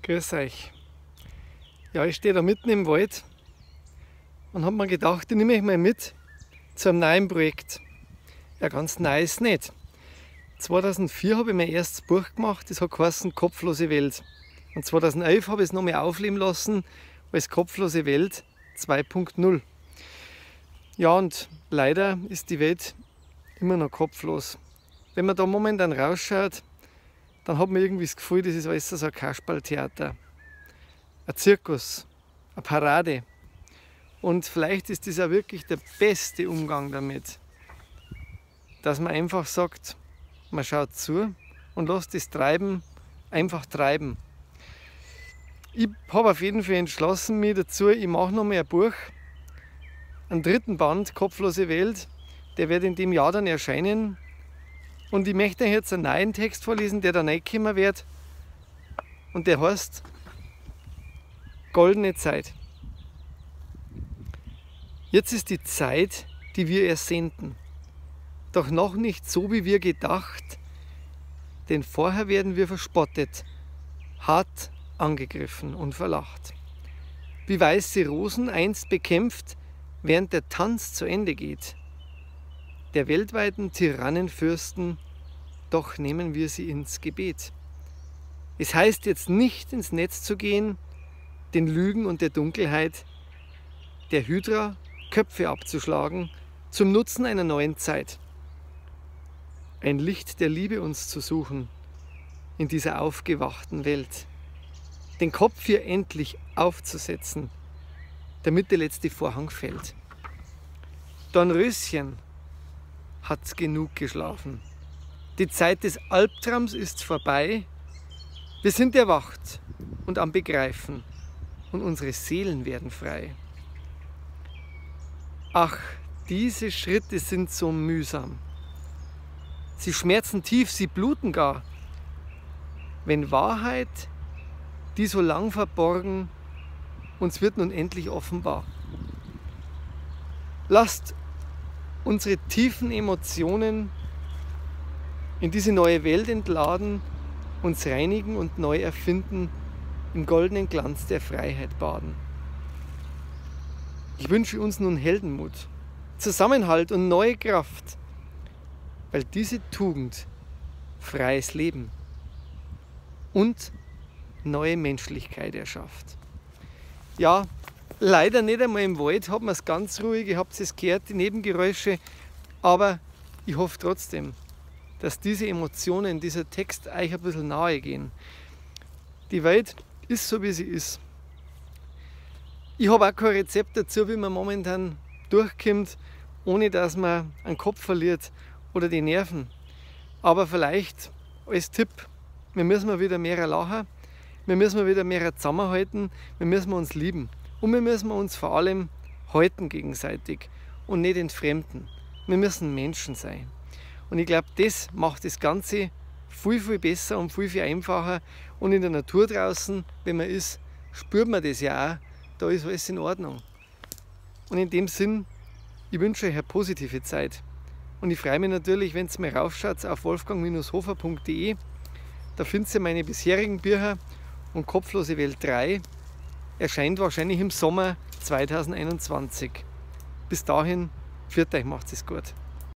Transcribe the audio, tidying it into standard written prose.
Grüß euch. Ja, ich stehe da mitten im Wald und habe mir gedacht, ich nehme euch mal mit zu einem neuen Projekt. Ja, ganz neu ist nicht. 2004 habe ich mein erstes Buch gemacht, das hat geheißen Kopflose Welt. Und 2011 habe ich es nochmal aufleben lassen als Kopflose Welt 2.0. Ja, und leider ist die Welt immer noch kopflos. Wenn man da momentan rausschaut, dann hat man irgendwie das Gefühl, das ist alles so ein Kasperltheater, ein Zirkus, eine Parade. Und vielleicht ist das auch wirklich der beste Umgang damit, dass man einfach sagt, man schaut zu und lässt das Treiben einfach treiben. Ich habe auf jeden Fall entschlossen mich dazu, ich mache noch mal ein Buch, einen dritten Band, Kopflose Welt, der wird in dem Jahr dann erscheinen. Und ich möchte euch jetzt einen neuen Text vorlesen, der da reinkommen wird. Und der heißt Goldene Zeit. Jetzt ist die Zeit, die wir ersehnten. Doch noch nicht so, wie wir gedacht, denn vorher werden wir verspottet, hart angegriffen und verlacht. Wie weiße Rosen einst bekämpft, während der Tanz zu Ende geht. Der weltweiten Tyrannenfürsten, doch nehmen wir sie ins Gebet. Es heißt jetzt nicht, ins Netz zu gehen, den Lügen und der Dunkelheit, der Hydra Köpfe abzuschlagen, zum Nutzen einer neuen Zeit. Ein Licht der Liebe uns zu suchen in dieser aufgewachten Welt. Den Kopf hier endlich aufzusetzen, damit der letzte Vorhang fällt. Dornröschen hat genug geschlafen. Die Zeit des Albtraums ist vorbei. Wir sind erwacht und am Begreifen und unsere Seelen werden frei. Ach, diese Schritte sind so mühsam. Sie schmerzen tief, sie bluten gar. Wenn Wahrheit, die so lang verborgen, uns wird nun endlich offenbar. Lasst unsere tiefen Emotionen in diese neue Welt entladen, uns reinigen und neu erfinden, im goldenen Glanz der Freiheit baden. Ich wünsche uns nun Heldenmut, Zusammenhalt und neue Kraft, weil diese Tugend freies Leben und neue Menschlichkeit erschafft. Ja, leider nicht einmal im Wald hat man es ganz ruhig, ihr habt es gehört, die Nebengeräusche, aber ich hoffe trotzdem, dass diese Emotionen, dieser Text euch ein bisschen nahe gehen. Die Welt ist so, wie sie ist. Ich habe auch kein Rezept dazu, wie man momentan durchkommt, ohne dass man einen Kopf verliert oder die Nerven. Aber vielleicht als Tipp, wir müssen mal wieder mehr lachen, wir müssen mal wieder mehr zusammenhalten, wir müssen uns lieben. Und wir müssen uns vor allem halten gegenseitig und nicht entfremden. Wir müssen Menschen sein. Und ich glaube, das macht das Ganze viel, viel besser und viel, viel einfacher. Und in der Natur draußen, wenn man ist, spürt man das ja auch. Da ist alles in Ordnung. Und in dem Sinn, ich wünsche euch eine positive Zeit. Und ich freue mich natürlich, wenn ihr mal raufschaut auf wolfgang-hofer.de. Da findet ihr meine bisherigen Bücher und Kopflose Welt 3 erscheint wahrscheinlich im Sommer 2021. Bis dahin, pfiat euch, macht es gut.